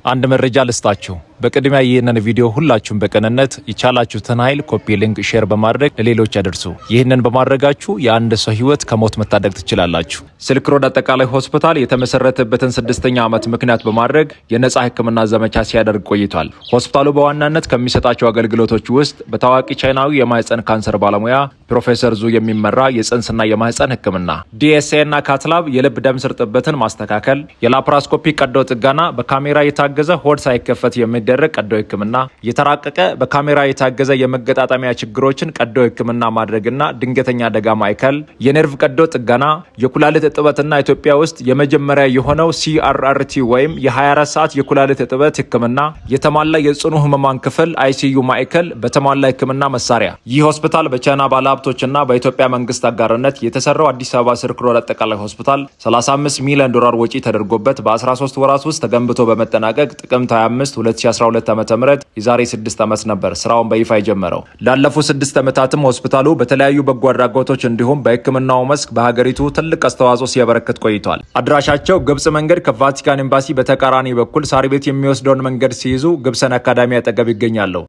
አንድ መረጃ ልስጣችሁ። በቅድሚያ ይህንን ቪዲዮ ሁላችሁም በቅንነት የቻላችሁትን ኃይል copy link፣ share በማድረግ ለሌሎች ያደርሱ። ይህንን በማድረጋችሁ የአንድ ሰው ህይወት ከሞት መታደግ ትችላላችሁ። ሲልክ ሮድ አጠቃላይ ሆስፒታል የተመሰረተበትን 6ኛ ዓመት ምክንያት በማድረግ የነጻ ሕክምና ዘመቻ ሲያደርግ ቆይቷል። ሆስፒታሉ በዋናነት ከሚሰጣቸው አገልግሎቶች ውስጥ በታዋቂ ቻይናዊ የማህፀን ካንሰር ባለሙያ ፕሮፌሰር ዙ የሚመራ የጽንስና የማህፀን ሕክምና፣ DSA እና cath lab፣ የልብ ደም ስር ጥበትን ማስተካከል፣ የ laparoscopy ቀዶ ጥገና፣ በካሜራ የታገዘ ሆድ ሳይከፈት የሚደረግ ቀዶ ህክምና፣ የተራቀቀ በካሜራ የታገዘ የመገጣጠሚያ ችግሮችን ቀዶ ህክምና ማድረግና ድንገተኛ አደጋ ማዕከል፣ የነርቭ ቀዶ ጥገና፣ የኩላሊት እጥበትና ኢትዮጵያ ውስጥ የመጀመሪያ የሆነው CRRT ወይም የ24 ሰዓት የኩላሊት እጥበት ህክምና፣ የተሟላ የጽኑ ህሙማን ክፍል ICU ማዕከል በተሟላ ህክምና መሳሪያ። ይህ ሆስፒታል በቻይና ባለሀብቶችና በኢትዮጵያ መንግስት አጋርነት የተሰራው አዲስ አበባ ሲልክ ሮድ አጠቃላይ ሆስፒታል 35 ሚሊዮን ዶላር ወጪ ተደርጎበት በ13 ወራት ውስጥ ተገንብቶ በመጠናቀቅ ጥቅምት 25 2012 ዓ.ም የዛሬ 6 ዓመት ነበር ስራውን በይፋ የጀመረው። ላለፉት 6 ዓመታትም ሆስፒታሉ በተለያዩ በጎ አድራጎቶች እንዲሁም በህክምናው መስክ በሀገሪቱ ትልቅ አስተዋጽኦ ሲያበረክት ቆይቷል። አድራሻቸው ግብጽ መንገድ ከቫቲካን ኤምባሲ በተቃራኒ በኩል ሳር ቤት የሚወስደውን መንገድ ሲይዙ ግብሰን አካዳሚ አጠገብ ይገኛሉ።